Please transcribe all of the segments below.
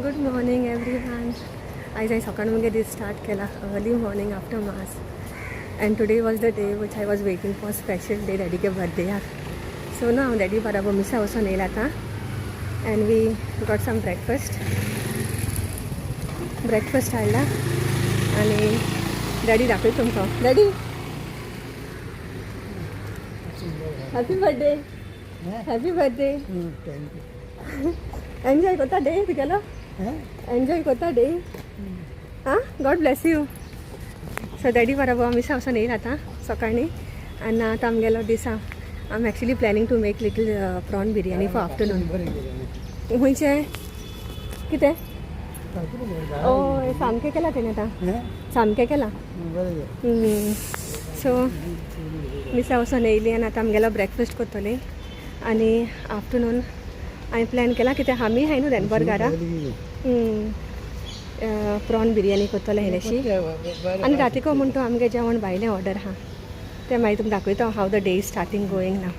Good morning everyone. आयज हांवें सकाळ मुगे दीस स्टार्ट केला early morning after mass, and today was the day which I was waiting for, special day, डॅडीगे बर्थडेयाक. सो ना हांव डॅडी बराबर मिसा वचोन येयला आतां, and we got some breakfast. Breakfast हाडला आनी डॅडी दाखयता तुमकां. Daddy, happy birthday, happy birthday. Thank you. Enjoy करता डे तुगेलो? एन्जॉय करता डे? आं, God bless you. So daddy बरोबर मिसा वचोन येयला आतां सकाळीं, आनी आतां आमगेलो दिसा I am actually planning to make little prawn biryani for afternoon. बरें केलें. खंयचें कितें? हय, सामकें केलां तेणें आतां, सामकें केलां. बरें केलें. सो मिसा वचोन येयली आनी आतां आमगेलो ब्रेकफास्ट करतली, आनी आफ्टरनून हांवें प्लॅन केला कित्याक आमी हाय न्हू दनपार घरा प्रॉन बिरयानी करतले इल्लीशी, आनी रातीको म्हण तो आमगे जेवण भायलें ऑर्डर आहा तें मागीर तुमकां दाखयता how the day is starting going ना.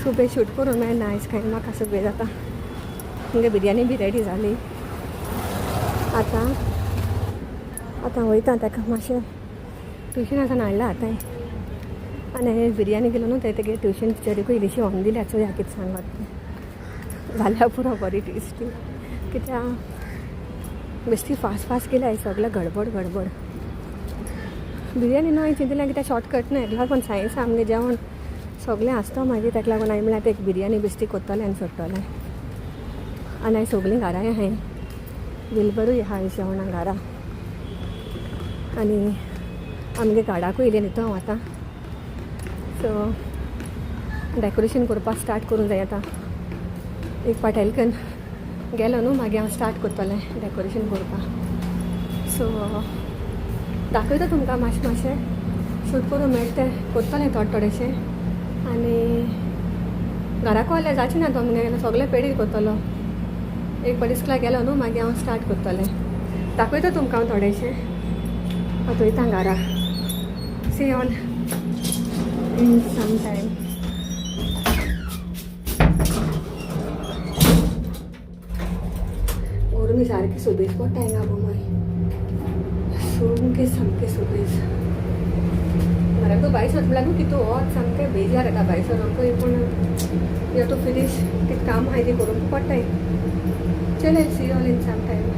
सुबे शूट करूं मेळना आयज, कांय म्हाका सुबे जाता. मुगे बिरयानी बी रेडी जाली. आतां आतां वयता ताका मातशें ट्युशनासान हाडला आतां, आनी हांवें बिरयानी केलो न्हू, ते तेगे ट्युशन टिचरीकूय इल्लीशी व्हरून दिल्या. चोया कितें सांगत तें. जाल्यार पुरो, बरी टेस्टी. कित्याक बेश्टी फास्ट फास्ट केल्या आयज, सगळें गडबड गडबड. बिरयानी न्हू, हांवें चिंतलें कित्याक शॉर्टकट न्हू, हेका लागून सायन्स आमगे जेवण सगळें आसता. मागीर ताका लागून हांवें म्हळ्यार एक बिरयानी बेश्टी कोत्तलें आनी सोडटलें. आनी हांवें सगळीं घराय आहाय, विलबरूय आहा आयज जेवणां घरा, आनी आमगे गार्डाकूय येयलें न्ही हांव आतां. सो डेकोरेशन करपाक स्टार्ट करूंक जाय आतां. एक पाट एलकन गेलो न्हू, मागीर हांव स्टार्ट करतलें डेकोरेशन करपाक. सो दाखयता तुमकां मातशें मातशें शूट करूंक मेळटा तें करतलें थोडें थोडेशें. आनी घराक वयल्यार जावचें ना, तो मुगे सगळें पेडीर करतलो. एक पाटी स्कुलाक गेलो न्हू, मागीर हांव स्टार्ट करतलें. दाखयता तुमकां हांव थोडेशें. आतां वयता घरा. See all in some time. गरमी सारकी सुबेज पडटा हिंगा गो मागीर, सामकें सामकें सुबेज. घराकूय भायर सरता म्हणल्यार न्हू कितू वत सामकें बेजार येता भायर सरोंकूय, पूण you to finish, कितें काम आहाय ती करूंक पडटाय. चले, see all in some time.